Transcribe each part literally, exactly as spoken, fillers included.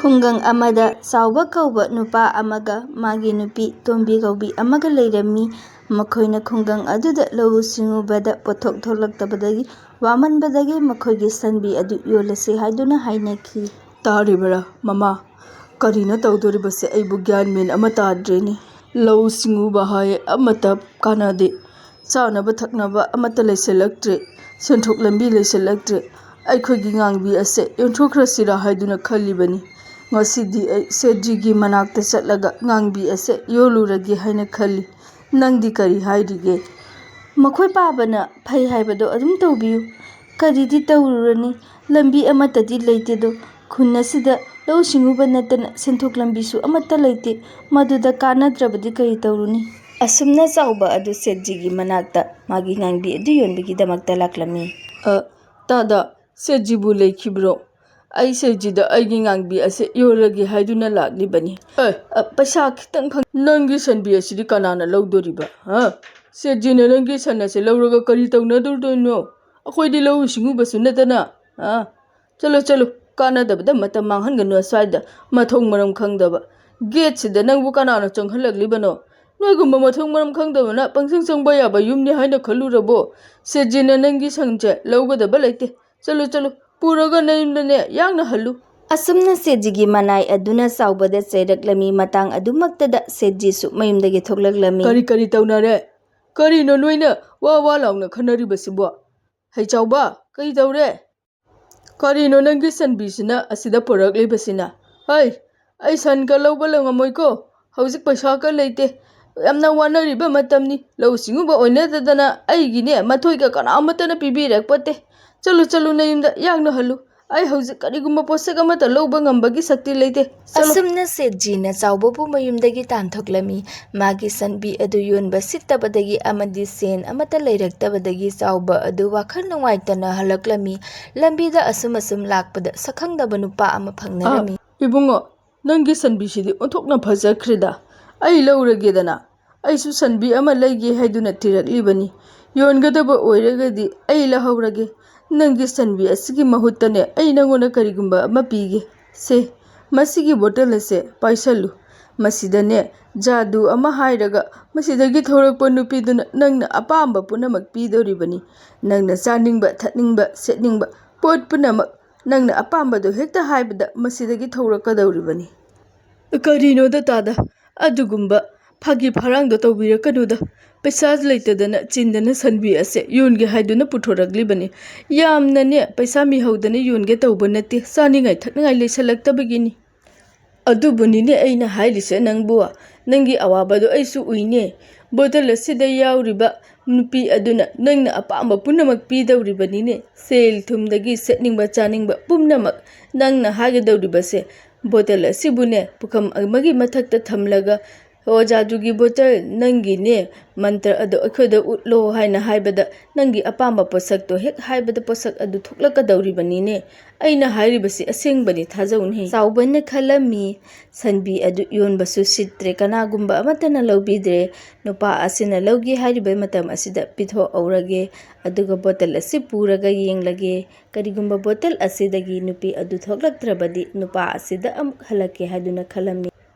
ꯈꯨꯡꯒꯪ ꯑꯃꯗ ꯆꯥꯎꯕ ꯀꯧꯕ ꯅꯨꯄꯥ ꯑꯃꯒ ꯃꯥꯒꯤ ꯅꯨꯄꯤ ꯇꯣꯝꯕꯤ ꯀꯧꯕꯤ ꯑꯃꯒ ꯂꯩꯔꯝꯃꯤ꯫ ꯃꯈꯣꯏꯅ ꯈꯨꯡꯒꯪ ꯑꯗꯨꯗ ꯂꯧꯎ ꯁꯤꯡꯎꯕꯗ ꯄꯣꯠꯊꯣꯛ ꯊꯣꯛꯂꯛꯇꯕꯗꯒꯤ ꯋꯥꯃꯟꯕꯗꯒꯤ ꯃꯈꯣꯏꯒꯤ ꯁꯟꯕꯤ ꯑꯗꯨ ꯌꯣꯜꯂꯁꯤ ꯍꯥꯏꯗꯨꯅ ꯍꯥꯏꯅꯈꯤ꯫ "ꯇꯥꯔꯤꯕꯔꯥ ꯃꯃꯥ? ꯀꯔꯤꯅꯣ ꯇꯧꯗꯣꯔꯤꯕꯁꯦ? ꯑꯩꯕꯨ ꯒ꯭ꯌꯥꯟ ꯃꯦꯟ ꯑꯃ ꯇꯥꯗ꯭ꯔꯦꯅꯦ꯫ ꯂꯧꯎ ꯁꯤꯡꯎꯕ ꯍꯥꯏ ꯑꯃꯠꯇ ꯀꯥꯟꯅꯗꯦ꯫ ꯆꯥꯅꯕ ꯊꯛꯅꯕ ꯑꯃꯠꯇ ꯂꯩꯁꯤꯜꯂꯛꯇ꯭ꯔꯦ꯫ ꯁꯦꯟꯊꯣꯛ ꯂꯝꯕꯤ ꯂꯩꯁꯤꯜꯂꯛꯇ꯭ꯔꯦ꯫ ꯑꯩꯈꯣꯏꯒꯤ ꯉꯥꯡꯕꯤ ꯑꯁꯦ ꯌꯣꯟꯊꯣꯛꯈ꯭ꯔꯁꯤꯔꯥ ꯍꯥꯏꯗꯨꯅ ꯈꯜꯂꯤꯕꯅꯤ꯫ ꯉꯁꯤꯗꯤ ꯑꯩ ꯁꯦꯠꯖꯤꯒꯤ ꯃꯅꯥꯛꯇ ꯆꯠꯂꯒ ꯉꯥꯡꯕꯤ ꯑꯁꯦ ꯌꯣꯜꯂꯨꯔꯒꯦ ꯍꯥꯏꯅ ꯈꯜꯂꯤ꯫ ꯅꯪꯗꯤ ꯀꯔꯤ ꯍꯥꯏꯔꯤꯒꯦ?" "ꯃꯈꯣꯏ ꯄꯥꯕꯅ ꯐꯩ ꯍꯥꯏꯕꯗꯣ ꯑꯗꯨꯝ ꯇꯧꯕꯤꯌꯨ꯫ ꯀꯔꯤꯗꯤ ꯇꯧꯔꯨꯔꯅꯤ? ꯂꯝꯕꯤ ꯑꯃꯠꯇꯗꯤ ꯂꯩꯇꯦꯗꯣ꯫ ꯈꯨꯟ ꯑꯁꯤꯗ ꯂꯧꯎ ꯁꯤꯡꯎꯕ ꯅꯠꯇꯅ ꯁꯦꯟꯊꯣꯛ ꯂꯝꯕꯤꯁꯨ ꯑꯃꯠꯇ ꯂꯩꯇꯦ꯫ ꯃꯗꯨꯗ ꯀꯥꯟꯅꯗ꯭ꯔꯕꯗꯤ ꯀꯔꯤ ꯇꯧꯔꯨꯅꯤ?" ꯑꯁꯨꯝꯅ ꯆꯥꯎꯕ ꯑꯗꯨ ꯁꯦꯠꯖꯤꯒꯤ ꯃꯅꯥꯛꯇ ꯃꯥꯒꯤ ꯉꯥꯡꯕꯤ ꯑꯗꯨ ꯌꯣꯟꯕꯒꯤꯗꯃꯛꯇ ꯂꯥꯛꯂꯝꯃꯤ꯫ "ꯑ, ꯇꯥꯗ, ꯁꯦꯠꯖꯤꯕꯨ ꯂꯩꯈꯤꯕ꯭ꯔꯣ? ꯑꯩ ꯁꯦꯠꯖꯤꯗ ꯑꯩꯒꯤ ꯉꯥꯡꯕꯤ ꯑꯁꯦ ꯌꯣꯜꯂꯒꯦ ꯍꯥꯏꯗꯨꯅ ꯂꯥꯛꯂꯤꯕꯅꯤ꯫ ꯑꯦ, ꯑ, ꯄꯩꯁꯥ ꯈꯤꯇꯪ ꯐꯪ-" "ꯅꯪꯒꯤ ꯁꯟꯕꯤ ꯑꯁꯤꯗꯤ ꯀꯅꯥꯅ ꯂꯧꯗꯣꯔꯤꯕ? ꯍꯥ? ꯁꯦꯠꯖꯤꯅ ꯅꯪꯒꯤ ꯁꯟ ꯑꯁꯦ ꯂꯧꯔꯒ ꯀꯔꯤ ꯇꯧꯅꯗꯣꯏꯅꯣ? ꯑꯩꯈꯣꯏꯗꯤ ꯂꯧꯎ ꯁꯤꯡꯎꯕꯁꯨ ꯅꯠꯇꯅ꯫ ꯑ, ꯆꯠꯂꯣ, ꯆꯠꯂꯣ, ꯀꯥꯟꯅꯗꯕꯗ ꯃꯇꯝ ꯃꯥꯡꯍꯟꯒꯅꯨ ꯑꯁ꯭ꯋꯥꯏꯗ, ꯃꯊꯣꯡ ꯃꯔꯝ ꯈꯪꯗꯕ꯫ ꯒꯦꯠꯁꯤꯗ ꯅꯪꯕꯨ ꯀꯅꯥꯅ ꯆꯪꯍꯜꯂꯛꯂꯤꯕꯅꯣ? ꯅꯣꯏꯒꯨꯝꯕ ꯃꯊꯣꯡ ꯃꯔꯝ ꯈꯪꯗꯕꯅ ꯄꯪꯆꯪ ꯆꯪꯕ ꯌꯥꯕ ꯌꯨꯝꯅꯤ ꯍꯥꯏꯅ ꯈꯜꯂꯨꯔꯕꯣ? ꯁꯦꯠꯖꯤꯅ ꯅꯪꯒꯤ ꯁꯟꯁꯦ ꯂꯧꯒꯗꯕ ꯂꯩꯇꯦ꯫ ꯆꯠꯂꯨ, ꯆꯠꯂꯨ, ꯄꯨꯔꯒ ꯅꯌꯨꯝꯗꯅꯦ ꯌꯥꯡꯅ ꯍꯜꯂꯨ꯫" ꯑꯁꯨꯝꯅ ꯁꯦꯠꯖꯤꯒꯤ ꯃꯅꯥꯏ ꯑꯗꯨꯅ ꯆꯥꯎꯕꯗ ꯆꯩꯔꯛꯂꯝꯃꯤ꯫ ꯃꯇꯥꯡ ꯑꯗꯨꯃꯛꯇꯗ ꯁꯦꯠꯖꯤꯁꯨ ꯃꯌꯨꯝꯗꯒꯤ ꯊꯣꯛꯂꯛꯂꯝꯃꯤ꯫ "ꯀꯔꯤ, ꯀꯔꯤ ꯇꯧꯅꯔꯦ? ꯀꯔꯤꯅꯣ ꯅꯣꯏꯅ ꯋꯥ ꯋꯥ ꯂꯥꯎꯅ ꯈꯟꯅꯔꯤꯕꯁꯤꯕꯣ? ꯍꯩ ꯆꯥꯎꯕ, ꯀꯔꯤ ꯇꯧꯔꯦ? ꯀꯔꯤꯅꯣ ꯅꯪꯒꯤ ꯁꯟꯕꯤꯁꯤꯅ ꯑꯁꯤꯗ ꯄꯨꯔꯛꯂꯤꯕꯁꯤꯅ? ꯍꯩ, ꯑꯩ ꯁꯟꯒ ꯂꯧꯕ ꯉꯝꯃꯣꯏꯀꯣ꯫ ꯍꯧꯖꯤꯛ ꯄꯩꯁꯥꯒ ꯂꯩꯇꯦ꯫ ꯌꯥꯝꯅ ꯋꯥꯅꯔꯤꯕ ꯃꯇꯝꯅꯤ꯫ ꯂꯧꯎ ꯁꯤꯡꯎꯕ ꯑꯣꯏꯅꯗꯗꯅ ꯑꯩꯒꯤꯅꯦ ꯃꯊꯣꯏꯒ ꯀꯅꯥ ꯑꯃꯠꯇꯅ ꯄꯤꯕꯤꯔꯛꯄꯣꯠꯇꯦ꯫ ꯆꯠꯂꯨ, ꯆꯠꯂꯨ, ꯅꯌꯨꯝꯗ ꯌꯥꯡꯅ ꯍꯜꯂꯨ꯫ ꯑꯩ ꯍꯧꯖꯤꯛ ꯀꯔꯤꯒꯨꯝꯕ ꯄꯣꯠꯁꯛ ꯑꯃꯠꯇ ꯂꯧꯕ ꯉꯝꯕꯒꯤ ꯁꯛꯇꯤ ꯂꯩꯇꯦ꯫ ꯆꯠꯂꯨ꯫" ꯑꯁꯨꯝꯅ ꯁꯦꯠꯖꯤꯅ ꯆꯥꯎꯕꯕꯨ ꯃꯌꯨꯝꯗꯒꯤ ꯇꯥꯟꯊꯣꯛꯂꯝꯃꯤ꯫ ꯃꯥꯒꯤ ꯁꯟꯕꯤ ꯑꯗꯨ ꯌꯣꯟꯕ ꯁꯤꯠꯇꯕꯗꯒꯤ ꯑꯃꯗꯤ ꯁꯦꯟ ꯑꯃꯠꯇ ꯂꯩꯔꯛꯇꯕꯗꯒꯤ ꯆꯥꯎꯕ ꯑꯗꯨ ꯋꯥꯈꯜ ꯅꯨꯡꯉꯥꯏꯇꯅ ꯍꯜꯂꯛꯂꯝꯃꯤ꯫ ꯂꯝꯕꯤꯗ ꯑꯁꯨꯝ ꯑꯁꯨꯝ ꯂꯥꯛꯄꯗ ꯁꯛꯈꯪꯗꯕ ꯅꯨꯄꯥ ꯑꯃ ꯐꯪꯅꯔꯝꯃꯤ꯫ "ꯑ, ꯏꯕꯨꯡꯉꯣ, ꯅꯪꯒꯤ ꯁꯟꯕꯤꯁꯤꯗꯤ ꯑꯣꯟꯊꯣꯛꯅ ꯐꯖꯈ꯭ꯔꯦꯗ꯫ ꯑꯩ ꯂꯧꯔꯒꯦꯗꯅ꯫ ꯑꯩꯁꯨ ꯁꯟꯕꯤ ꯑꯃ ꯂꯩꯒꯦ ꯍꯥꯏꯗꯨꯅ ꯊꯤꯔꯛꯂꯤꯕꯅꯤ꯫ ꯌꯣꯟꯒꯗꯕ ꯑꯣꯏꯔꯒꯗꯤ ꯑꯩ ꯂꯧꯍꯧꯔꯒꯦ꯫ ꯅꯪꯒꯤ ꯁꯟꯕꯤ ꯑꯁꯤꯒꯤ ꯃꯍꯨꯠꯇꯅꯦ ꯑꯩ ꯅꯪꯉꯣꯟꯗ ꯀꯔꯤꯒꯨꯝꯕ ꯑꯃ ꯄꯤꯒꯦ꯫ ꯁꯦ, "ꯃꯁꯤꯒꯤ ꯕꯣꯇꯜ ꯑꯁꯦ ꯄꯥꯏꯁꯜꯂꯨ꯫ ꯃꯁꯤꯗꯅꯦ, ꯖꯥꯗꯨ ꯑꯃ ꯍꯥꯏꯔꯒ ꯃꯁꯤꯗꯒꯤ ꯊꯣꯔꯛꯄ ꯅꯨꯄꯤꯗꯨꯅ ꯅꯪꯅ ꯑꯄꯥꯝꯕ ꯄꯨꯝꯅꯃꯛ ꯄꯤꯗꯧꯔꯤꯕꯅꯤ꯫ ꯅꯪꯅ ꯆꯥꯅꯤꯡꯕ, ꯊꯛꯅꯤꯡꯕ, ꯁꯦꯠꯅꯤꯡꯕ ꯄꯣꯠ ꯄꯨꯝꯅꯃꯛ ꯅꯪꯅ ꯑꯄꯥꯝꯕꯗꯨ ꯍꯦꯛꯇ ꯍꯥꯏꯕꯗ ꯃꯁꯤꯗꯒꯤ ꯊꯣꯔꯛꯀꯗꯧꯔꯤꯕꯅꯤ꯫" "ꯀꯔꯤꯅꯣꯗ ꯇꯥꯗ, ꯑꯗꯨꯒꯨꯝꯕ ꯐꯥꯒꯤ ꯐꯔꯥꯡꯗꯣ ꯇꯧꯕꯤꯔꯛꯀꯅꯨꯗ꯫ ꯄꯩꯁꯥ ꯂꯩꯇꯗꯅ ꯆꯤꯟꯗꯅ ꯁꯟꯕꯤ ꯑꯁꯦ ꯌꯣꯟꯒꯦ ꯍꯥꯏꯗꯨꯅ ꯄꯨꯊꯣꯔꯛꯂꯤꯕꯅꯤ꯫ ꯌꯥꯝꯅꯅꯦ, ꯄꯩꯁꯥ ꯃꯤꯍꯧꯗꯅ ꯌꯣꯟꯒꯦ ꯇꯧꯕ ꯅꯠꯇꯦ, ꯆꯥꯅꯤꯡꯉꯥꯏ ꯊꯛꯅꯤꯡꯉꯥꯏ ꯂꯩꯁꯜꯂꯛꯇꯕꯒꯤꯅꯤ꯫" "ꯑꯗꯨꯕꯨꯅꯤꯅꯦ ꯑꯩꯅ ꯍꯥꯏꯔꯤꯁꯦ ꯅꯪꯕꯨ, ꯅꯪꯒꯤ ꯑꯋꯥꯕꯗꯣ ꯑꯩꯁꯨ ꯎꯏꯅꯦ꯫ ꯕꯣꯇꯜ ꯑꯁꯤꯗ ꯌꯥꯎꯔꯤꯕ ꯅꯨꯄꯤ ꯑꯗꯨꯅ ꯅꯪꯅ ꯑꯄꯥꯝꯕ ꯄꯨꯝꯅꯃꯛ ꯄꯤꯗꯧꯔꯤꯕꯅꯤꯅꯦ꯫ ꯁꯦꯜ ꯊꯨꯝꯗꯒꯤ ꯁꯦꯠꯅꯤꯡꯕ ꯆꯥꯅꯤꯡꯕ ꯄꯨꯝꯅꯃꯛ ꯅꯪꯅ ꯍꯥꯏꯒꯗꯧꯔꯤꯕꯁꯦ ꯕꯣꯇꯜ ꯑꯁꯤꯕꯨꯅꯦ ꯄꯨꯈꯝ ꯑꯃꯒꯤ ꯃꯊꯛꯇ ꯊꯝꯂꯒ, 'ꯑꯣ ꯖꯥꯗꯨꯒꯤ ꯕꯣꯇꯜ, ꯅꯪꯒꯤꯅꯦ ꯃꯟꯇ꯭ꯔ ꯑꯗꯣ ꯑꯩꯈꯣꯏꯗ ꯎꯠꯂꯣ' ꯍꯥꯏꯅ ꯍꯥꯏꯕꯗ, ꯅꯪꯒꯤ ꯑꯄꯥꯝꯕ ꯄꯣꯠꯁꯛꯇꯣ ꯍꯦꯛ ꯍꯥꯏꯕꯗ ꯄꯣꯠꯁꯛ ꯑꯗꯨ ꯊꯣꯛꯂꯛꯀꯗꯧꯔꯤꯕꯅꯤꯅꯦ꯫ ꯑꯩꯅ ꯍꯥꯏꯔꯤꯕꯁꯤ ꯑꯁꯦꯡꯕꯅꯤ, ꯊꯥꯖꯧꯅꯦ꯫" ꯆꯥꯎꯕꯅ ꯈꯜꯂꯝꯃꯤ, ꯁꯟꯕꯤ ꯑꯗꯨ ꯌꯣꯟꯕꯁꯨ ꯁꯤꯠꯇ꯭ꯔꯦ, ꯀꯅꯥꯒꯨꯝꯕ ꯑꯃꯠꯇꯅ ꯂꯧꯕꯤꯗ꯭ꯔꯦ꯫ ꯅꯨꯄꯥ ꯑꯁꯤꯅ ꯂꯧꯒꯦ ꯍꯥꯏꯔꯤꯕ ꯃꯇꯝ ꯑꯁꯤꯗ ꯄꯤꯊꯣꯛꯍꯧꯔꯒꯦ, ꯑꯗꯨꯒ ꯕꯣꯇꯜ ꯑꯁꯤ ꯄꯨꯔꯒ ꯌꯦꯡꯂꯒꯦ꯫ ꯀꯔꯤꯒꯨꯝꯕ ꯕꯣꯇꯜ ꯑꯁꯤꯗꯒꯤ ꯅꯨꯄꯤ ꯑꯗꯨ ꯊꯣꯛꯂꯛꯇ꯭ꯔꯕꯗꯤ ꯅꯨꯄꯥ ꯑꯁꯤꯗ ꯑꯃꯨꯛ ꯍꯜꯂꯛꯀꯦ ꯍꯥꯏꯗꯨꯅ ꯈꯜꯂꯝꯃꯤ꯫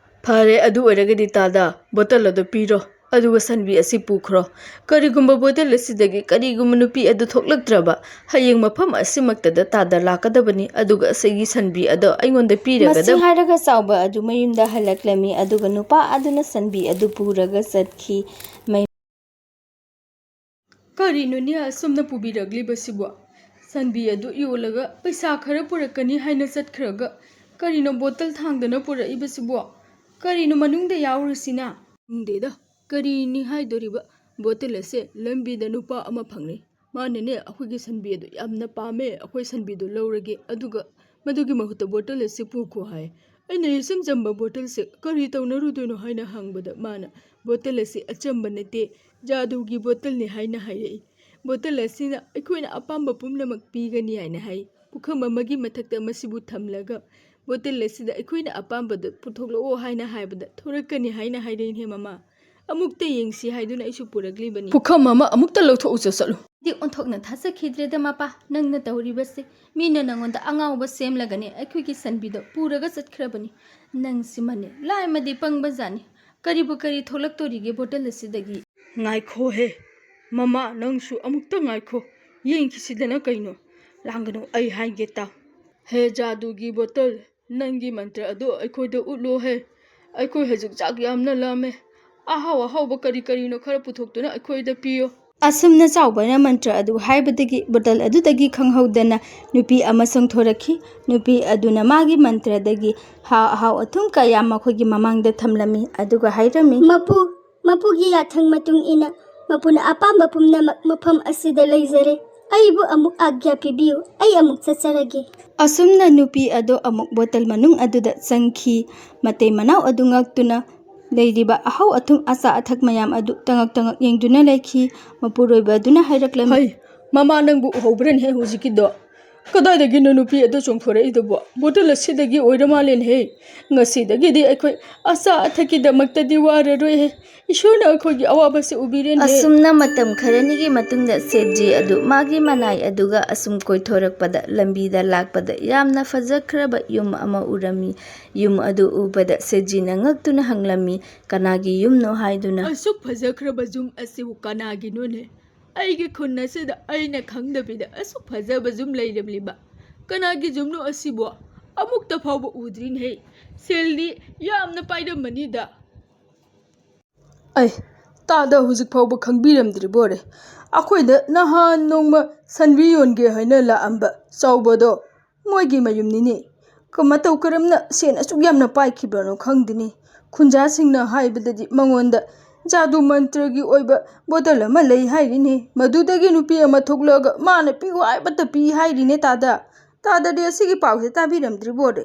"ꯐꯔꯦ, ꯑꯗꯨ ꯑꯣꯏꯔꯒꯗꯤ ꯇꯥꯗ, ꯕꯣꯇꯜ ꯑꯗꯨ ꯄꯤꯔꯣ, ꯑꯗꯨꯒ ꯁꯟꯕꯤ ꯑꯁꯤ ꯄꯨꯈ꯭ꯔꯣ꯫ ꯀꯔꯤꯒꯨꯝꯕ ꯕꯣꯇꯜ ꯑꯁꯤꯗꯒꯤ ꯀꯔꯤꯒꯨꯝꯕ ꯅꯨꯄꯤ ꯑꯗꯨ ꯊꯣꯛꯂꯛꯇ꯭ꯔꯕ, ꯍꯌꯦꯡ ꯃꯐꯝ ꯑꯁꯤꯃꯛꯇꯗ ꯇꯥꯗ ꯂꯥꯛꯀꯗꯕꯅꯤ, ꯑꯗꯨꯒ ꯑꯁꯤꯒꯤ ꯁꯟꯕꯤ ꯑꯗꯣ ꯑꯩꯉꯣꯟꯗ ꯄꯤꯔꯒꯗꯕ꯫" ꯍꯥꯏꯔꯒ ꯆꯥꯎꯕ ꯑꯗꯨ ꯃꯌꯨꯝꯗ ꯍꯜꯂꯛꯂꯝꯃꯤ, ꯑꯗꯨꯒ ꯅꯨꯄꯥ ꯑꯗꯨꯅ ꯁꯟꯕꯤ ꯑꯗꯨ ꯄꯨꯔꯒ ꯆꯠꯈꯤ꯫ ꯃꯌꯨꯝ "ꯀꯔꯤꯅꯣꯅꯦ ꯑꯁꯨꯝꯅ ꯄꯨꯕꯤꯔꯛꯂꯤꯕꯁꯤꯕꯣ? ꯁꯟꯕꯤ ꯑꯗꯨ ꯌꯣꯜꯂꯒ ꯄꯩꯁꯥ ꯈꯔ ꯄꯨꯔꯛꯀꯅꯤ ꯍꯥꯏꯅ ꯆꯠꯈ꯭ꯔꯒ ꯀꯔꯤꯅꯣ ꯕꯣꯇꯜ ꯊꯥꯡꯗꯅ ꯄꯨꯔꯛꯏꯕꯁꯤꯕꯣ? ꯀꯔꯤꯅꯣ ꯃꯅꯨꯡꯗ ꯌꯥꯎꯔꯤꯁꯤꯅ?" "ꯈꯪꯗꯦꯗ, ꯀꯔꯤꯅꯤ ꯍꯥꯏꯗꯣꯔꯤꯕ? ꯕꯣꯇꯜ ꯑꯁꯦ ꯂꯝꯕꯤꯗ ꯅꯨꯄꯥ ꯑꯃ ꯐꯪꯂꯦ꯫ ꯃꯥꯅꯅꯦ ꯑꯩꯈꯣꯏꯒꯤ ꯁꯟꯕꯤ ꯑꯗꯨ ꯌꯥꯝꯅ ꯄꯥꯝꯃꯦ, ꯑꯩꯈꯣꯏ ꯁꯟꯕꯤꯗꯨ ꯂꯧꯔꯒꯦ, ꯑꯗꯨꯒ ꯃꯗꯨꯒꯤ ꯃꯍꯨꯠꯇ ꯕꯣꯇꯜ ꯑꯁꯤ ꯄꯨꯈꯣ ꯍꯥꯏ꯫ ꯑꯩꯅ ꯏꯆꯝ ꯆꯝꯕ ꯕꯣꯇꯜꯁꯦ ꯀꯔꯤ ꯇꯧꯅꯔꯨꯗꯣꯏꯅꯣ ꯍꯥꯏꯅ ꯍꯪꯕꯗ ꯃꯥꯅ ꯕꯣꯇꯜ ꯑꯁꯤ ꯑꯆꯝꯕ ꯅꯠꯇꯦ, ꯖꯥꯗꯨꯒꯤ ꯕꯣꯇꯜꯅꯤ ꯍꯥꯏꯅ ꯍꯥꯏꯔꯛꯏ꯫ ꯕꯣꯇꯜ ꯑꯁꯤꯅ ꯑꯩꯈꯣꯏꯅ ꯑꯄꯥꯝꯕ ꯄꯨꯝꯅꯃꯛ ꯄꯤꯒꯅꯤ ꯍꯥꯏꯅ ꯍꯥꯏ꯫ ꯄꯨꯈꯝ ꯑꯃꯒꯤ ꯃꯊꯛꯇ ꯃꯁꯤꯕꯨ ꯊꯝꯂꯒ ꯕꯣꯇꯜ ꯑꯁꯤꯗ ꯑꯩꯈꯣꯏꯅ ꯑꯄꯥꯝꯕꯗꯨ ꯄꯨꯊꯣꯛꯂꯛꯑꯣ ꯍꯥꯏꯅ ꯍꯥꯏꯕꯗ ꯊꯣꯔꯛꯀꯅꯤ ꯍꯥꯏꯅ ꯍꯥꯏꯔꯛꯏꯅꯦ ꯃꯃꯥ꯫ ꯑꯃꯨꯛꯇ ꯌꯦꯡꯁꯤ ꯍꯥꯏꯗꯨꯅ ꯑꯩꯁꯨ ꯄꯨꯔꯛꯂꯤꯕꯅꯤ꯫" "ꯄꯨꯈꯝ ꯑꯃ ꯑꯃꯨꯛꯇ ꯂꯧꯊꯣꯛꯎꯆꯣ ꯆꯠꯂꯨ꯫" ꯗꯤ ꯑꯣꯟꯊꯣꯛꯅ ꯊꯥꯖꯈꯤꯗ꯭ꯔꯦꯗ ꯃꯄꯥ, ꯅꯪꯅ ꯇꯧꯔꯤꯕꯁꯦ꯫ ꯃꯤꯅ ꯅꯉꯣꯟꯗ ꯑꯉꯥꯎꯕ ꯁꯦꯝꯂꯒꯅꯦ ꯑꯩꯈꯣꯏꯒꯤ ꯁꯟꯕꯤꯗꯣ ꯄꯨꯔꯒ ꯆꯠꯈ꯭ꯔꯕꯅꯤ꯫ ꯅꯪꯁꯤꯃꯅꯦ ꯂꯥꯏꯃꯗꯤ ꯄꯪꯕꯖꯥꯠꯅꯤ꯫ ꯀꯔꯤꯕꯨ ꯀꯔꯤ ꯊꯣꯛꯂꯛꯇꯣꯔꯤꯒꯦ ꯕꯣꯇꯜ ꯑꯁꯤꯗꯒꯤ? ꯉꯥꯏꯈꯣꯍꯦ, ꯃꯃꯥ, ꯅꯪꯁꯨ ꯑꯃꯨꯛꯇ ꯉꯥꯏꯈꯣ꯫ ꯌꯦꯡꯈꯤꯁꯤꯗꯅ ꯀꯩꯅꯣ? ꯂꯥꯡꯒꯅꯨ, ꯑꯩ ꯍꯥꯏꯒꯦ ꯇꯥꯎ꯫ ꯍꯦ ꯖꯥꯗꯨꯒꯤ ꯕꯣꯇꯜ, ꯅꯪꯒꯤ ꯃꯟꯇ꯭ꯔ ꯑꯗꯨ ꯑꯩꯈꯣꯏꯗ ꯎꯠꯂꯣꯍꯦ꯫ ꯑꯩꯈꯣꯏ ꯍꯧꯖꯤꯛ ꯆꯥꯛ ꯌꯥꯝꯅ ꯂꯥꯝꯃꯦ꯫ ꯑꯍꯥꯎ ꯑꯍꯥꯎꯕ ꯀꯔꯤ ꯀꯔꯤꯅꯣ ꯈꯔ ꯄꯨꯊꯣꯛꯇꯨꯅ ꯑꯩꯈꯣꯏꯗ ꯄꯤꯌꯣ꯫ ꯑꯁꯨꯝꯅ ꯆꯥꯎꯕꯅ ꯃꯟꯇ꯭ꯔ ꯑꯗꯨ ꯍꯥꯏꯕꯗꯒꯤ ꯕꯣꯇꯜ ꯑꯗꯨꯗꯒꯤ ꯈꯪꯍꯧꯗꯅ ꯅꯨꯄꯤ ꯑꯃ ꯆꯣꯡꯊꯣꯔꯛꯈꯤ꯫ ꯅꯨꯄꯤ ꯑꯗꯨꯅ ꯃꯥꯒꯤ ꯃꯟꯇ꯭ꯔꯗꯒꯤ ꯍꯥ ꯑꯍꯥꯎ ꯑꯊꯨꯝ ꯀꯌꯥ ꯃꯈꯣꯏꯒꯤ ꯃꯃꯥꯡꯗ ꯊꯝꯂꯝꯃꯤ, ꯑꯗꯨꯒ ꯍꯥꯏꯔꯝꯃꯤ, ꯃꯄꯨ, ꯃꯄꯨꯒꯤ ꯌꯥꯊꯪ ꯃꯇꯨꯡ ꯏꯟꯅ ꯃꯄꯨꯅ ꯑꯄꯥꯝꯕ ꯄꯨꯝꯅꯃꯛ ꯃꯐꯝ ꯑꯁꯤꯗ ꯂꯩꯖꯔꯦ꯫ ꯑꯩꯕꯨ ꯑꯃꯨꯛ ꯑꯥꯒ꯭ꯌꯥ ꯄꯤꯕꯤꯌꯨ, ꯑꯩ ꯑꯃꯨꯛ ꯆꯠꯆꯔꯒꯦ꯫ ꯑꯁꯨꯝꯅ ꯅꯨꯄꯤ ꯑꯗꯨ ꯑꯃꯨꯛ ꯕꯣꯇꯜ ꯃꯅꯨꯡ ꯑꯗꯨꯗ ꯆꯪꯈꯤ꯫ ꯃꯇꯩ ꯃꯅꯥꯎ ꯑꯗꯨ ꯉꯛꯇꯨꯅ ꯂꯩꯔꯤꯕ ꯑꯍꯧ ꯑꯊꯨꯝ ꯑꯆꯥ ꯑꯊꯛ ꯃꯌꯥꯝ ꯑꯗꯨ ꯇꯉꯛ ꯇꯉꯛ ꯌꯦꯡꯗꯨꯅ ꯂꯩꯈꯤ꯫ ꯃꯄꯨꯔꯣꯏꯕ ꯑꯗꯨꯅ ꯍꯥꯏꯔꯛꯂꯝꯃꯤ, "ꯍꯩ, ꯃꯃꯥ, ꯅꯪꯕꯨ ꯎꯍꯧꯕ꯭ꯔꯅꯦꯍꯦ ꯍꯧꯖꯤꯛꯀꯤꯗꯣ? ꯀꯗꯥꯏꯗꯒꯤꯅꯣ ꯅꯨꯄꯤ ꯑꯗꯨ ꯆꯣꯡꯊꯣꯔꯛꯏꯗꯨꯕꯣ? ꯕꯣꯇꯜ ꯑꯁꯤꯗꯒꯤ ꯑꯣꯏꯔ ꯃꯥꯜꯂꯦꯅꯦꯍꯦ꯫ ꯉꯁꯤꯗꯒꯤꯗꯤ ꯑꯩꯈꯣꯏ ꯑꯆꯥ ꯑꯊꯛꯀꯤꯗꯃꯛꯇꯗꯤ ꯋꯥꯔꯔꯣꯏꯍꯦ꯫ ꯏꯁꯣꯔꯅ ꯑꯩꯈꯣꯏꯒꯤ ꯑꯋꯥꯕꯁꯦ ꯎꯕꯤꯔꯦꯅꯦꯍꯦ꯫" ꯑꯁꯨꯝꯅ ꯃꯇꯝ ꯈꯔꯅꯤꯒꯤ ꯃꯇꯨꯡꯗ ꯁꯦꯠꯖꯤ ꯑꯗꯨ ꯃꯥꯒꯤ ꯃꯅꯥꯏ ꯑꯗꯨꯒ ꯑꯁꯨꯝ ꯀꯣꯏꯊꯣꯔꯛꯄꯗ, ꯂꯝꯕꯤꯗ ꯂꯥꯛꯄꯗ ꯌꯥꯝꯅ ꯐꯖꯈ꯭ꯔꯕ ꯌꯨꯝ ꯑꯃ ꯎꯔꯝꯃꯤ꯫ ꯌꯨꯝ ꯑꯗꯨ ꯎꯕꯗ ꯁꯦꯠꯖꯤꯅ ꯉꯛꯇꯨꯅ ꯍꯪꯂꯝꯃꯤ, "ꯀꯅꯥꯒꯤ ꯌꯨꯝꯅꯣ?" ꯍꯥꯏꯗꯨꯅ꯫ "ꯑꯁꯨꯛ ꯐꯖꯈ꯭ꯔꯕ ꯌꯨꯝ ꯑꯁꯤꯕꯨ ꯀꯅꯥꯒꯤꯅꯣꯅꯦ? ꯑꯩꯒꯤ ꯈꯨꯟ ꯑꯁꯤꯗ ꯑꯩꯅ ꯈꯪꯗꯕꯤꯗ ꯑꯁꯨꯛ ꯐꯖꯕ ꯌꯨꯝ ꯂꯩꯔꯝꯂꯤꯕ꯫ ꯀꯅꯥꯒꯤ ꯌꯨꯝꯅꯣ ꯑꯁꯤꯕꯣ? ꯑꯃꯨꯛꯇ ꯐꯥꯎꯕ ꯎꯗ꯭ꯔꯤꯅꯦꯍꯦ꯫ ꯁꯦꯜꯗꯤ ꯌꯥꯝꯅ ꯄꯥꯏꯔꯝꯃꯅꯤꯗ꯫" "ꯑꯩ, ꯇꯥꯗ ꯍꯧꯖꯤꯛ ꯐꯥꯎꯕ ꯈꯪꯕꯤꯔꯝꯗ꯭ꯔꯤꯕꯣꯔꯦ? ꯑꯩꯈꯣꯏꯗ ꯅꯍꯥꯟ ꯅꯣꯡꯃ ꯁꯟꯕꯤ ꯌꯣꯟꯒꯦ ꯍꯥꯏꯅ ꯂꯥꯛꯑꯝꯕ ꯆꯥꯎꯕꯗꯣ ꯃꯣꯏꯒꯤ ꯃꯌꯨꯝꯅꯤꯅꯦ꯫ ꯀ-, ꯃꯇꯧ ꯀꯔꯝꯅ ꯁꯦꯟ ꯑꯁꯨꯛ ꯌꯥꯝꯅ ꯄꯥꯏꯈꯤꯕꯅꯣ ꯈꯪꯗꯦꯅꯦ꯫ ꯈꯨꯟꯖꯥꯁꯤꯡꯅ ꯍꯥꯏꯕꯗꯗꯤ ꯃꯉꯣꯟꯗ ꯖꯥꯗꯨ ꯃꯟꯇ꯭ꯔꯒꯤ ꯑꯣꯏꯕ ꯕꯣꯇꯜ ꯑꯃ ꯂꯩ ꯍꯥꯏꯔꯤꯅꯦ꯫ ꯃꯗꯨꯗꯒꯤ ꯅꯨꯄꯤ ꯑꯃ ꯊꯣꯛꯂꯛꯑꯒ ꯃꯥꯅ ꯄꯤꯌꯨ ꯍꯥꯏꯕꯇ ꯄꯤ ꯍꯥꯏꯔꯤꯅꯦ ꯇꯥꯗ꯫ ꯇꯥꯗꯗꯤ ꯑꯁꯤꯒꯤ ꯄꯥꯎꯁꯦ ꯇꯥꯕꯤꯔꯝꯗ꯭ꯔꯤꯕꯣꯔꯦ?"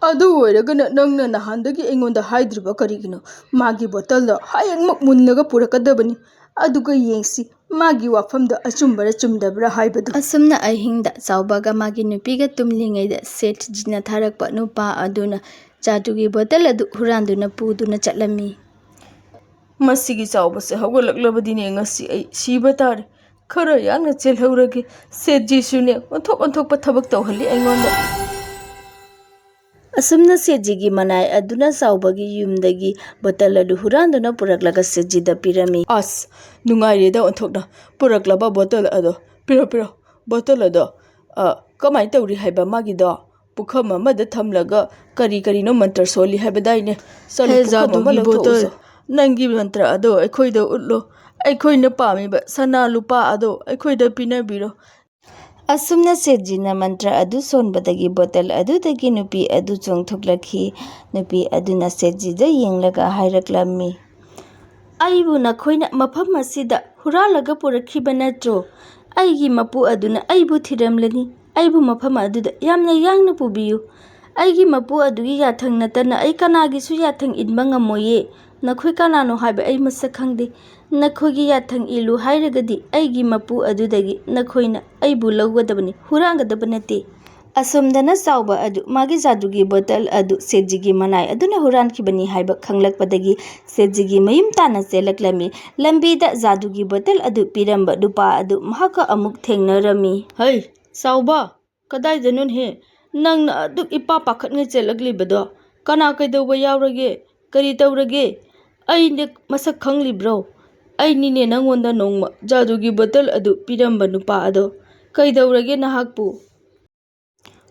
"ꯑꯗꯨ ꯑꯣꯏꯔꯒꯅ ꯅꯪꯅ ꯅꯍꯥꯟꯗꯒꯤ ꯑꯩꯉꯣꯟꯗ ꯍꯥꯏꯗ꯭ꯔꯤꯕ ꯀꯔꯤꯒꯤꯅꯣ? ꯃꯥꯒꯤ ꯕꯣꯇꯜꯗꯣ ꯍꯌꯦꯡꯃꯛ ꯃꯨꯜꯂꯒ ꯄꯨꯔꯛꯀꯗꯕꯅꯤ꯫ ꯑꯗꯨꯒ ꯌꯦꯡꯁꯤ ꯃꯥꯒꯤ ꯋꯥꯐꯝꯗꯣ ꯑꯆꯨꯝꯕꯔ ꯆꯨꯝꯗꯕ꯭ꯔꯥ ꯍꯥꯏꯕꯗꯨ꯫" ꯑꯁꯨꯝꯅ ꯑꯍꯤꯡꯗ ꯆꯥꯎꯕꯒ ꯃꯥꯒꯤ ꯅꯨꯄꯤꯒ ꯇꯨꯝꯂꯤꯉꯩꯗ ꯁꯦꯠꯖꯤꯅ ꯊꯥꯔꯛꯄ ꯅꯨꯄꯥ ꯑꯗꯨꯅ ꯖꯥꯗꯨꯒꯤ ꯕꯣꯇꯜ ꯑꯗꯨ ꯍꯨꯔꯥꯟꯗꯨꯅ ꯄꯨꯗꯨꯅ ꯆꯠꯂꯝꯃꯤ꯫ "ꯃꯁꯤꯒꯤ ꯆꯥꯎꯕꯁꯦ ꯍꯧꯒꯠꯂꯛꯂꯕꯗꯤꯅꯦ, ꯉꯁꯤ ꯑꯩ ꯁꯤꯕ ꯇꯥꯔꯦ꯫ ꯈꯔ ꯌꯥꯡꯅ ꯆꯦꯜꯍꯧꯔꯒꯦ꯫ ꯁꯦꯠꯖꯤꯁꯨꯅꯦ, ꯑꯣꯟꯊꯣꯛ ꯑꯣꯟꯊꯣꯛꯄ ꯊꯕꯛ ꯇꯧꯍꯜꯂꯤ ꯑꯩꯉꯣꯟꯗ꯫ ꯑꯁꯨꯝꯅ ꯁꯦꯠꯖꯤꯒꯤ ꯃꯅꯥꯏ ꯑꯗꯨꯅ ꯆꯥꯎꯕꯒꯤ ꯌꯨꯝꯗꯒꯤ ꯕꯣꯇꯜ ꯑꯗꯨ ꯍꯨꯔꯥꯟꯗꯨꯅ ꯄꯨꯔꯛꯂꯒ ꯁꯦꯠꯖꯤꯗ ꯄꯤꯔꯝꯃꯤ꯫ ꯑꯁ, ꯅꯨꯡꯉꯥꯏꯔꯦꯗ ꯑꯣꯟꯊꯣꯛꯅ꯫ ꯄꯨꯔꯛꯂꯕ ꯕꯣꯇꯜ ꯑꯗꯣ꯫ ꯄꯤꯔꯣ, ꯄꯤꯔꯣ꯫ ꯕꯣꯇꯜ ꯑꯗꯣ, ꯑ, ꯀꯃꯥꯏꯅ ꯇꯧꯔꯤ ꯍꯥꯏꯕ ꯃꯥꯒꯤꯗꯣ? ꯄꯨꯈꯝ ꯑꯃꯗ ꯊꯝꯂꯒ ꯀꯔꯤ ꯀꯔꯤꯅꯣ ꯃꯟꯇ꯭ꯔ ꯁꯣꯜꯂꯤ ꯍꯥꯏꯕꯗꯥꯏꯅꯦ? ꯆꯠꯂꯣ, ꯍꯦ ꯄꯨꯈꯝ ꯑꯃ ꯖꯥꯗꯨꯒꯤ ꯂꯧꯊꯣꯛꯎꯆꯣ꯫ ꯕꯣꯇꯜ, ꯅꯪꯒꯤ ꯃꯟꯇ꯭ꯔ ꯑꯗꯣ ꯑꯩꯈꯣꯏꯗ ꯎꯠꯂꯣ꯫ ꯑꯩꯈꯣꯏꯅ ꯄꯥꯝꯃꯤꯕ ꯁꯅꯥ ꯂꯨꯄꯥ ꯑꯗꯣ ꯑꯩꯈꯣꯏꯗ ꯄꯤꯅꯕꯤꯔꯣ꯫ ꯑꯁꯨꯝꯅ ꯁꯦꯠꯖꯤꯅ ꯃꯟꯇ꯭ꯔ ꯑꯗꯨ ꯁꯣꯟꯕꯗꯒꯤ ꯕꯣꯇꯜ ꯑꯗꯨꯗꯒꯤ ꯅꯨꯄꯤ ꯑꯗꯨ ꯆꯣꯡꯊꯣꯛꯂꯛꯈꯤ꯫ ꯅꯨꯄꯤ ꯑꯗꯨꯅ ꯁꯦꯠꯖꯤꯗ ꯌꯦꯡꯂꯒ ꯍꯥꯏꯔꯛꯂꯝꯃꯤ, "ꯑꯩꯕꯨ ꯅꯈꯣꯏꯅ ꯃꯐꯝ ꯑꯁꯤꯗ ꯍꯨꯔꯥꯜꯂꯒ ꯄꯨꯔꯛꯈꯤꯕ ꯅꯠꯇ꯭ꯔꯣ? ꯑꯩꯒꯤ ꯃꯄꯨ ꯑꯗꯨꯅ ꯑꯩꯕꯨ ꯊꯤꯔꯝꯂꯅꯤ꯫ ꯑꯩꯕꯨ ꯃꯐꯝ ꯑꯗꯨꯗ ꯌꯥꯝꯅ ꯌꯥꯡꯅ ꯄꯨꯕꯤꯌꯨ꯫ ꯑꯩꯒꯤ ꯃꯄꯨ ꯑꯗꯨꯒꯤ ꯌꯥꯊꯪ ꯅꯠꯇꯅ ꯑꯩ ꯀꯅꯥꯒꯤꯁꯨ ꯌꯥꯊꯪ ꯏꯟꯕ ꯉꯝꯃꯣꯏꯌꯦ꯫ ꯅꯈꯣꯏ ꯀꯅꯥꯅꯣ ꯍꯥꯏꯕ ꯑꯩ ꯃꯁꯛ ꯈꯪꯗꯦ꯫ ꯅꯈꯣꯏꯒꯤ ꯌꯥꯊꯪ ꯏꯜꯂꯨ ꯍꯥꯏꯔꯒꯗꯤ ꯑꯩꯒꯤ ꯃꯄꯨ ꯑꯗꯨꯗꯒꯤ ꯅꯈꯣꯏꯅ ꯑꯩꯕꯨ ꯂꯧꯒꯗꯕꯅꯤ, ꯍꯨꯔꯥꯟꯒꯗꯕ ꯅꯠꯇꯦ꯫" ꯑꯁꯣꯝꯗꯅ ꯆꯥꯎꯕ ꯑꯗꯨ ꯃꯥꯒꯤ ꯖꯥꯗꯨꯒꯤ ꯕꯣꯇꯜ ꯑꯗꯨ ꯁꯦꯠꯖꯤꯒꯤ ꯃꯅꯥꯏ ꯑꯗꯨꯅ ꯍꯨꯔꯥꯟꯈꯤꯕꯅꯤ ꯍꯥꯏꯕ ꯈꯪꯂꯛꯄꯗꯒꯤ ꯁꯦꯠꯖꯤꯒꯤ ꯃꯌꯨꯝ ꯇꯥꯟꯅ ꯆꯦꯜꯂꯛꯂꯝꯃꯤ꯫ ꯂꯝꯕꯤꯗ ꯖꯥꯗꯨꯒꯤ ꯕꯣꯇꯜ ꯑꯗꯨ ꯄꯤꯔꯝꯕ ꯅꯨꯄꯥ ꯑꯗꯨ ꯃꯍꯥꯛꯀ ꯑꯃꯨꯛ ꯊꯦꯡꯅꯔꯝꯃꯤ꯫ "ꯍꯩ, ꯆꯥꯎꯕ, ꯀꯗꯥꯏꯗꯅꯣꯅꯦꯍꯦ? ꯅꯪꯅ ꯑꯗꯨꯛ ꯏꯄꯥ ꯄꯥꯈꯠꯉꯩ ꯆꯦꯜꯂꯛꯂꯤꯕꯗꯣ? ꯀꯅꯥ ꯀꯩꯗꯧꯕ ꯌꯥꯎꯔꯒꯦ? ꯀꯔꯤ ꯇꯧꯔꯒꯦ? ꯑꯩꯅ ꯃꯁꯛ ꯈꯪꯂꯤꯕ꯭ꯔꯣ? ꯑꯩꯅꯤꯅꯦ ꯅꯪꯉꯣꯟꯗ ꯅꯣꯡꯃ ꯖꯥꯗꯨꯒꯤ ꯕꯣꯇꯜ ꯑꯗꯨ ꯄꯤꯔꯝꯕ ꯅꯨꯄꯥ ꯑꯗꯣ꯫ ꯀꯩꯗꯧꯔꯒꯦ ꯅꯍꯥꯛꯄꯨ?"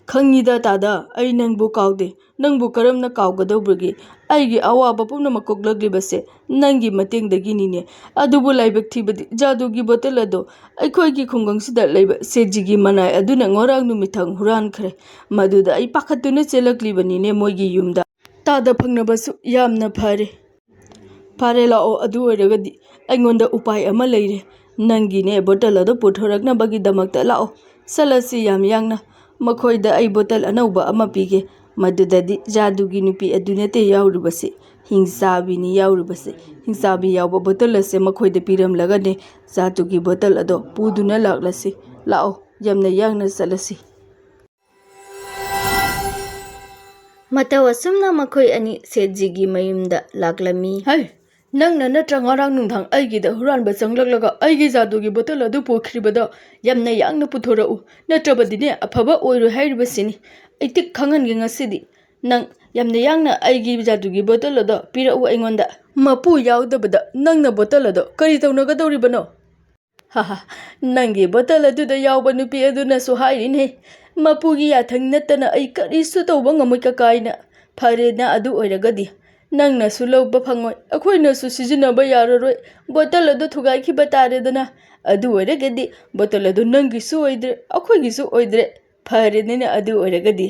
"ꯈꯪꯉꯤꯗ ꯇꯥꯗ, ꯑꯩ ꯅꯪꯕꯨ ꯀꯥꯎꯗꯦ꯫ ꯅꯪꯕꯨ ꯀꯔꯝꯅ ꯀꯥꯎꯒꯗꯧꯕꯒꯦ? ꯑꯩꯒꯤ ꯑꯋꯥꯕ ꯄꯨꯝꯅꯃꯛ ꯀꯣꯛꯂꯛꯂꯤꯕꯁꯦ ꯅꯪꯒꯤ ꯃꯇꯦꯡꯗꯒꯤꯅꯤꯅꯦ꯫ ꯑꯗꯨꯕꯨ ꯂꯥꯏꯕꯛ ꯊꯤꯕꯗꯤ ꯖꯥꯗꯨꯒꯤ ꯕꯣꯇꯜ ꯑꯗꯣ ꯑꯩꯈꯣꯏꯒꯤ ꯈꯨꯡꯒꯪꯁꯤꯗ ꯂꯩꯕ ꯁꯦꯠꯖꯤꯒꯤ ꯃꯅꯥꯏ ꯑꯗꯨꯅ ꯉꯔꯥꯡ ꯅꯨꯃꯤꯗꯥꯡ ꯍꯨꯔꯥꯟꯈ꯭ꯔꯦ꯫ ꯃꯗꯨꯗ ꯑꯩ ꯄꯥꯈꯠꯇꯨꯅ ꯆꯦꯜꯂꯛꯂꯤꯕꯅꯤꯅꯦ ꯃꯣꯏꯒꯤ ꯌꯨꯝꯗ꯫ ꯇꯥꯗ ꯐꯪꯅꯕꯁꯨ ꯌꯥꯝꯅ ꯐꯔꯦ꯫ ꯐꯔꯦ, ꯂꯥꯛꯑꯣ, ꯑꯗꯨ ꯑꯣꯏꯔꯒꯗꯤ ꯑꯩꯉꯣꯟꯗ ꯎꯄꯥꯏ ꯑꯃ ꯂꯩꯔꯦ꯫ ꯅꯪꯒꯤꯅꯦ ꯕꯣꯇꯜ ꯑꯗꯨ ꯄꯨꯊꯣꯔꯛꯅꯕꯒꯤꯗꯃꯛꯇ ꯂꯥꯛꯑꯣ, ꯆꯠꯂꯁꯤ ꯌꯥꯝ ꯌꯥꯡꯅ꯫ ꯃꯈꯣꯏꯗ ꯑꯩ ꯕꯣꯇꯜ ꯑꯅꯧꯕ ꯑꯃ ꯄꯤꯒꯦ꯫ ꯃꯗꯨꯗꯗꯤ ꯖꯥꯗꯨꯒꯤ ꯅꯨꯄꯤ ꯑꯗꯨ ꯅꯠꯇꯦ ꯌꯥꯎꯔꯤꯕꯁꯤ, ꯍꯤꯡꯆꯥꯕꯤꯅꯤ ꯌꯥꯎꯔꯤꯕꯁꯤ꯫ ꯍꯤꯡꯆꯥꯕꯤ ꯌꯥꯎꯕ ꯕꯣꯇꯜ ꯑꯁꯦ ꯃꯈꯣꯏꯗ ꯄꯤꯔꯝꯂꯒꯅꯦ ꯖꯥꯗꯨꯒꯤ ꯕꯣꯇꯜ ꯑꯗꯣ ꯄꯨꯗꯨꯅ ꯂꯥꯛꯂꯁꯤ꯫ ꯂꯥꯛꯑꯣ, ꯌꯥꯝꯅ ꯌꯥꯡꯅ ꯆꯠꯂꯁꯤ꯫" ꯃꯇꯧ ꯑꯁꯨꯝꯅ ꯃꯈꯣꯏ ꯑꯅꯤ ꯁꯦꯠꯖꯤꯒꯤ ꯃꯌꯨꯝꯗ ꯂꯥꯛꯂꯝꯃꯤ꯫ "ꯍꯩ, ꯅꯪꯅ ꯅꯠꯇ꯭ꯔ ꯉꯔꯥꯡ ꯅꯨꯡꯗꯥꯡ ꯑꯩꯒꯤꯗ ꯍꯨꯔꯥꯟꯕ ꯆꯪꯂꯛꯂꯒ ꯑꯩꯒꯤ ꯖꯥꯗꯨꯒꯤ ꯕꯣꯇꯜ ꯑꯗꯨ ꯄꯨꯈ꯭ꯔꯤꯕꯗꯣ? ꯌꯥꯝꯅ ꯌꯥꯡꯅ ꯄꯨꯊꯣꯔꯛꯎ, ꯅꯠꯇ꯭ꯔꯕꯗꯤꯅꯦ ꯑꯐꯕ ꯑꯣꯏꯔꯣꯏ ꯍꯥꯏꯔꯤꯕꯁꯤꯅꯤ꯫ ꯑꯩ ꯇꯤꯛ ꯈꯪꯍꯟꯒꯦ ꯉꯁꯤꯗꯤ꯫ ꯅꯪ ꯌꯥꯝꯅ ꯌꯥꯡꯅ ꯑꯩꯒꯤ ꯖꯥꯗꯨꯒꯤ ꯕꯣꯇꯜ ꯑꯗꯣ ꯄꯤꯔꯛꯎ ꯑꯩꯉꯣꯟꯗ꯫ ꯃꯄꯨ ꯌꯥꯎꯗꯕꯗ ꯅꯪꯅ ꯕꯣꯇꯜ ꯑꯗꯣ ꯀꯔꯤ ꯇꯧꯅꯒꯗꯧꯔꯤꯕꯅꯣ? ꯍꯥꯍꯥ, ꯅꯪꯒꯤ ꯕꯣꯇꯜ ꯑꯗꯨꯗ ꯌꯥꯎꯕ ꯅꯨꯄꯤ ꯑꯗꯨꯅꯁꯨ ꯍꯥꯏꯔꯤꯅꯦ, "ꯃꯄꯨꯒꯤ ꯌꯥꯊꯪ ꯅꯠꯇꯅ ꯑꯩ ꯀꯔꯤꯁꯨ ꯇꯧꯕ ꯉꯝꯃꯣꯏ ꯀꯀꯥ" ꯍꯥꯏꯅ꯫ ꯐꯔꯦꯅ ꯑꯗꯨ ꯑꯣꯏꯔꯒꯗꯤ ꯅꯪꯅꯁꯨ ꯂꯧꯕ ꯐꯪꯉꯣꯏ, ꯑꯩꯈꯣꯏꯅꯁꯨ ꯁꯤꯖꯤꯟꯅꯕ ꯌꯥꯔꯔꯣꯏ꯫ ꯕꯣꯇꯜ ꯑꯗꯨ ꯊꯨꯒꯥꯏꯈꯤꯕ ꯇꯥꯔꯦꯗꯅ꯫ ꯑꯗꯨ ꯑꯣꯏꯔꯒꯗꯤ ꯕꯣꯇꯜ ꯑꯗꯨ ꯅꯪꯒꯤꯁꯨ ꯑꯣꯏꯗ꯭ꯔꯦ, ꯑꯩꯈꯣꯏꯒꯤꯁꯨ ꯑꯣꯏꯗ꯭ꯔꯦ꯫ ꯐꯔꯦꯅꯦ ꯑꯗꯨ ꯑꯣꯏꯔꯒꯗꯤ꯫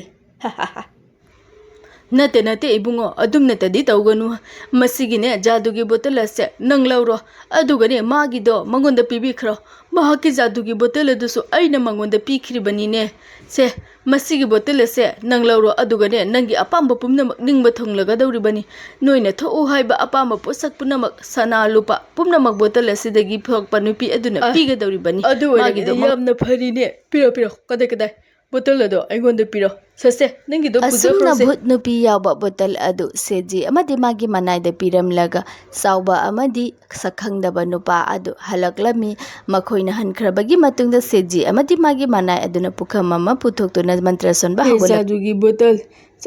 ꯅꯠꯇꯦ, ꯅꯠꯇꯦ ꯏꯕꯨꯡꯉꯣ, ꯑꯗꯨꯝ ꯅꯠꯇꯗꯤ ꯇꯧꯒꯅꯨ꯫ ꯃꯁꯤꯒꯤꯅꯦ ꯖꯥꯗꯨꯒꯤ ꯕꯣꯇꯜ ꯑꯁꯦ ꯅꯪ ꯂꯧꯔꯣ, ꯑꯗꯨꯒꯅꯦ ꯃꯥꯒꯤꯗꯣ ꯃꯉꯣꯟꯗ ꯄꯤꯕꯤꯈ꯭ꯔꯣ꯫ ꯃꯍꯥꯛꯀꯤ ꯖꯥꯗꯨꯒꯤ ꯕꯣꯇꯜ ꯑꯗꯨꯁꯨ ꯑꯩꯅ ꯃꯉꯣꯟꯗ ꯄꯤꯈ꯭ꯔꯤꯕꯅꯤꯅꯦ꯫ ꯁꯦ, ꯃꯁꯤꯒꯤ ꯕꯣꯇꯜ ꯑꯁꯦ ꯅꯪ ꯂꯧꯔꯣ, ꯑꯗꯨꯒꯅꯦ ꯅꯪꯒꯤ ꯑꯄꯥꯝꯕ ꯄꯨꯝꯅꯃꯛ ꯅꯤꯡꯕ ꯊꯨꯡꯂꯒꯗꯧꯔꯤꯕꯅꯤ꯫ ꯅꯣꯏꯅ ꯊꯣꯛꯎ ꯍꯥꯏꯕ ꯑꯄꯥꯝꯕ ꯄꯣꯠꯁꯛ ꯄꯨꯝꯅꯃꯛ, ꯁꯅꯥ ꯂꯨꯄꯥ ꯄꯨꯝꯅꯃꯛ ꯕꯣꯇꯜ ꯑꯁꯤꯗꯒꯤ ꯊꯣꯛꯄ ꯅꯨꯄꯤ ꯑꯗꯨꯅ ꯑ, ꯄꯤꯒꯗꯧꯔꯤꯕꯅꯤ꯫ ꯑꯗꯨ ꯑꯣꯏꯔꯒꯗꯤ ꯃꯥꯒꯤꯗꯃꯛ ꯌꯥꯝꯅ ꯐꯔꯤꯅꯦ꯫ ꯄꯤꯔꯣ, ꯄꯤꯔꯣ, ꯀꯗꯥꯏ, ꯀꯗꯥꯏ? ꯕꯣꯇꯜ ꯑꯗꯣ ꯑꯩꯉꯣꯟꯗ ꯄꯤꯔꯣ꯫ ꯁꯦ, ꯁꯦ, ꯅꯪꯒꯤꯗꯣ ꯑꯁꯨꯝꯅ ꯄꯨꯖꯈ꯭ꯔꯣꯁꯦ꯫ ꯚꯨꯠ ꯅꯨꯄꯤ ꯌꯥꯎꯕ ꯕꯣꯇꯜ ꯑꯗꯨ ꯁꯦꯖꯤ ꯑꯃꯗꯤ ꯃꯥꯒꯤ ꯃꯅꯥꯏꯗ ꯄꯤꯔꯝꯂꯒ ꯆꯥꯎꯕ ꯑꯃꯗꯤ ꯁꯛꯈꯪꯗꯕ ꯅꯨꯄꯥ ꯑꯗꯨ ꯍꯜꯂꯛꯂꯝꯃꯤ꯫ ꯃꯈꯣꯏꯅ ꯍꯟꯈ꯭ꯔꯕꯒꯤ ꯃꯇꯨꯡꯗ ꯁꯦꯖꯤ ꯑꯃꯗꯤ ꯃꯥꯒꯤ ꯃꯅꯥꯏ ꯑꯗꯨꯅ ꯄꯨꯈꯝ ꯑꯃ ꯄꯨꯊꯣꯛꯇꯨꯅ ꯃꯟꯇ꯭ꯔ ꯁꯣꯟꯕ ꯍꯦ ꯍꯧꯒꯠꯂꯛꯏ꯫ ꯖꯥꯗꯨꯒꯤ ꯕꯣꯇꯜ,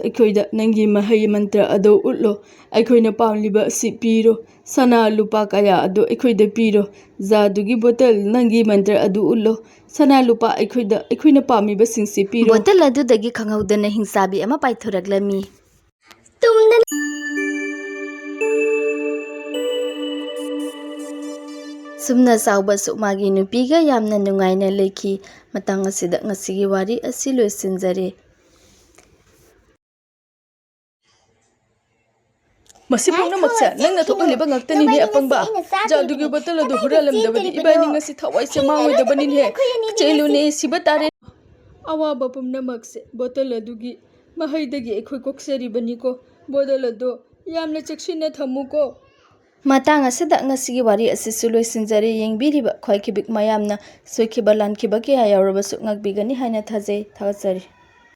ꯑꯩꯈꯣꯏꯗ ꯅꯪꯒꯤ ꯃꯍꯩ ꯃꯟꯇ꯭ꯔ ꯑꯗꯨ ꯎꯠꯂꯣ꯫ ꯑꯩꯈꯣꯏꯅ ꯄꯥꯝꯂꯤꯕ ꯑꯁꯤ ꯄꯤꯔꯣ꯫ ꯁꯅꯥ ꯂꯨꯄꯥ ꯀꯌꯥ ꯑꯗꯨ ꯑꯩꯈꯣꯏꯗ ꯄꯤꯔꯣ꯫ ꯖꯥꯗꯨꯒꯤ ꯕꯣꯇꯜ, ꯅꯪꯒꯤ ꯃꯟꯇ꯭ꯔ ꯑꯗꯨ ꯎꯠꯂꯣ꯫ ꯁꯅꯥ ꯂꯨꯄꯥ ꯑꯩꯈꯣꯏꯗ, ꯑꯩꯈꯣꯏꯅ ꯄꯥꯝꯃꯤꯕꯁꯤꯡꯁꯤ ꯄꯤꯔꯣ꯫ ꯕꯣꯇꯜ ꯑꯗꯨꯗꯒꯤ ꯈꯪꯍꯧꯗꯅ ꯍꯤꯡꯆꯥꯕꯤ ꯑꯃ ꯄꯥꯏꯊꯣꯔꯛꯂꯝꯃꯤ꯫ ꯇꯨꯝꯗꯅ ꯁꯨꯝꯅ ꯆꯥꯎꯕꯁꯨ ꯃꯥꯒꯤ ꯅꯨꯄꯤꯒ ꯌꯥꯝꯅ ꯅꯨꯡꯉꯥꯏꯅ ꯂꯩꯈꯤ꯫ ꯃꯇꯥꯡ ꯑꯁꯤꯗ ꯉꯁꯤꯒꯤ ꯋꯥꯔꯤ ꯑꯁꯤ ꯂꯣꯏꯁꯤꯟꯖꯔꯦ꯫ ꯃꯁꯤ ꯄꯨꯝꯅꯃꯛꯁꯦ ꯅꯪꯅ ꯊꯣꯛꯍꯜꯂꯤꯕ ꯉꯥꯛꯇꯅꯤꯅꯦ, ꯑꯄꯪꯕ꯫ ꯖꯥꯗꯨꯒꯤ ꯕꯣꯇꯜ ꯑꯗꯨ ꯍꯨꯔꯥꯜꯂꯝꯗꯕꯗꯤ ꯏꯕꯥꯅꯤ ꯉꯁꯤ ꯊꯋꯥꯏꯁꯦ ꯃꯥꯡꯉꯣꯏꯗꯕꯅꯤꯅꯦ꯫ ꯆꯦꯜꯂꯨꯅꯦ, ꯁꯤꯕ ꯇꯥꯔꯦ꯫ ꯑꯋꯥꯕ ꯄꯨꯝꯅꯃꯛꯁꯦ ꯕꯣꯇꯜ ꯑꯗꯨꯒꯤ ꯃꯍꯩꯗꯒꯤ ꯑꯩꯈꯣꯏ ꯀꯣꯛꯆꯔꯤꯕꯅꯤꯀꯣ꯫ ꯕꯣꯇꯜ ꯑꯗꯣ ꯌꯥꯝꯅ ꯆꯦꯛꯁꯤꯟꯅ ꯊꯝꯃꯨꯀꯣ꯫ ꯃꯇꯥꯡ ꯑꯁꯤꯗ ꯉꯁꯤꯒꯤ ꯋꯥꯔꯤ ꯑꯁꯤꯁꯨ ꯂꯣꯏꯁꯤꯟꯖꯔꯦ꯫ ꯌꯦꯡꯕꯤꯔꯤꯕ ꯈ꯭ꯋꯥꯏ ꯈꯤꯕꯤꯛ ꯃꯌꯥꯝꯅ ꯁꯣꯏꯈꯤꯕ ꯂꯥꯟꯈꯤꯕ ꯀꯌꯥ ꯌꯥꯎꯔꯕꯁꯨ ꯉꯥꯛꯄꯤꯒꯅꯤ ꯍꯥꯏꯅ ꯊꯥꯖꯩ꯫ ꯊꯥꯒꯠꯆꯔꯤ꯫